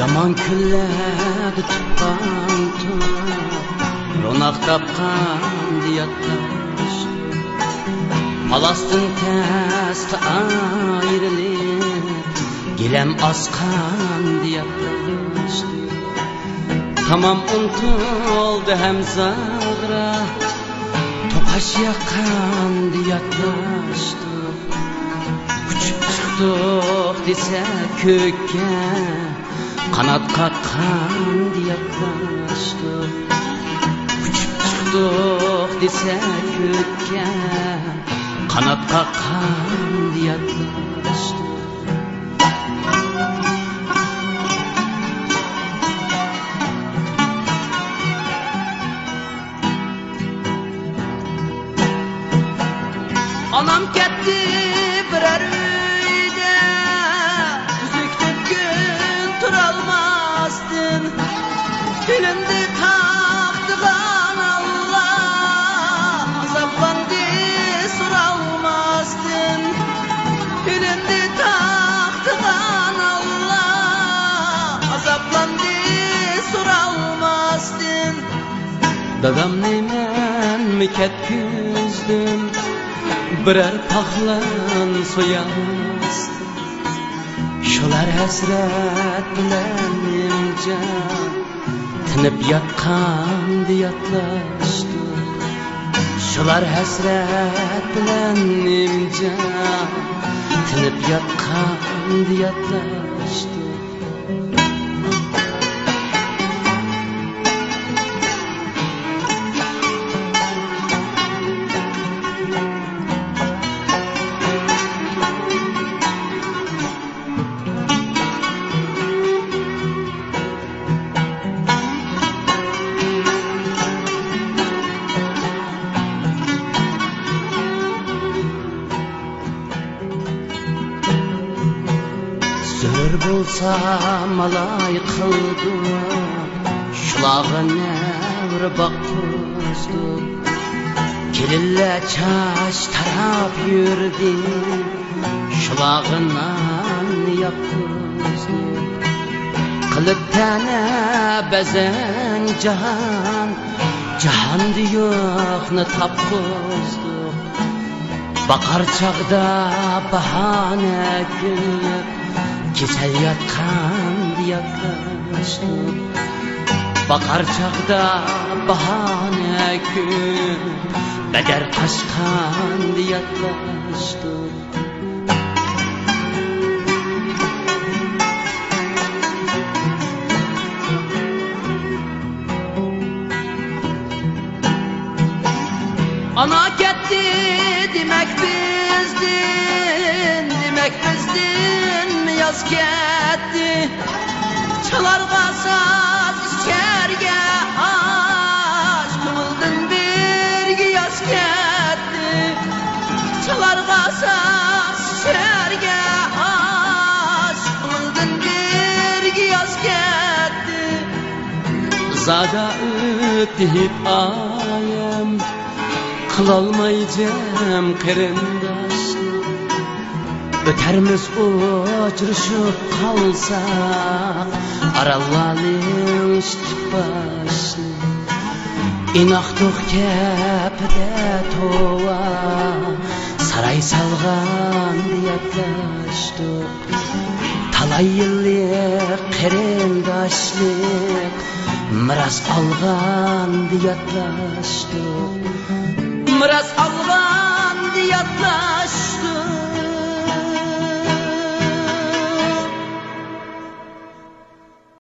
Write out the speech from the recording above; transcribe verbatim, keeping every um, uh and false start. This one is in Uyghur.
يامان كۈنلەردە تۇغقان تۇغۇپ، روناق تاپقاندا ياتلاشتۇق. پالاستىن تەستە ئايرىلىپ، گىلەم ئاسقاندا ياتلاشتۇق. تامام ئۇنتۇلدى ھەم زاغرا، توقاش ياققاندا ياتلاشتۇق. ئۇچۇپ چىقتۇق دېسە كۆككە، قانات قاققاندا ياتلاشتۇق. ئۇچۇپ چىقتۇق دېسە كۆككە، قانات قاققاندا ياتلاشتۇق. ئانام كەتتى بىرەر ئۆيدە، ئۈزۈك تۈگۈن تۇرالماستىن، تىلىمدى تاختىغا ناللا، ئازابلاندى سورالماستىن. تىلىمدى تاختىغا ناللا، ئازابلاندى سورالماستىن. دادامنى مەنمۇ كەتكۈزدۈم، بىرەر پاخلان سويالماستىن. شۇلار ھەسرەت بىلەن نىمجان، تىنىپ ياتقاندا ياتلاشتۇق. شۇلار ھەسرەت بىلەن نىمجان، تىنىپ ياتقاندا ياتلاشتۇق. زۆرۈر بولسا مالاي قىلدۇق، شۇلارغا نەۋرە باققۇزدۇق. كېلىنلەر چاچ تاراپ يۈردى، شۇلارغا نان ياققۇزدۇق. قىلىپ تەنە بەزەن جاھان، جاھاندا يوقنى تاپقۇزدۇق. باقار چاغدا باھانە كۈلۈپ، كېسەل ياتقاندا ياتلاشتۇق. باقار چاغدا باھانە كۈلۈپ، بەدەر قاچقاندا ياتلاشتۇق. ئانا كەتتى دېمەك بىزدىن، دېمەك بىزدىن ياز كەتتى. چالارغا ساز، ئىچەرگە ئاش، كۆڭۈلدىن بىرگە ياز كەتتى. چالارغا ساز، ئىچەرگە ئاش، كۆڭۈلدىن بىرگە ياز كەتتى. زادا ئۆتتى ھېيت ئايەم، قىلالماي جەم قېرىنداش. ئۆتەرمىز ئۇچرىشىپ قالساق، ئارانلارنىڭ ئىشتىپاشنى. ئىناقتۇق كەپىدە توۋا، ساراي سالغاندا ياتلاشتۇق. تالاي يىللىق قېرىنداشلىق، مىراس ئالغاندا ياتلاشتۇق. مىراس ئالغاندا ياتلاشتۇق.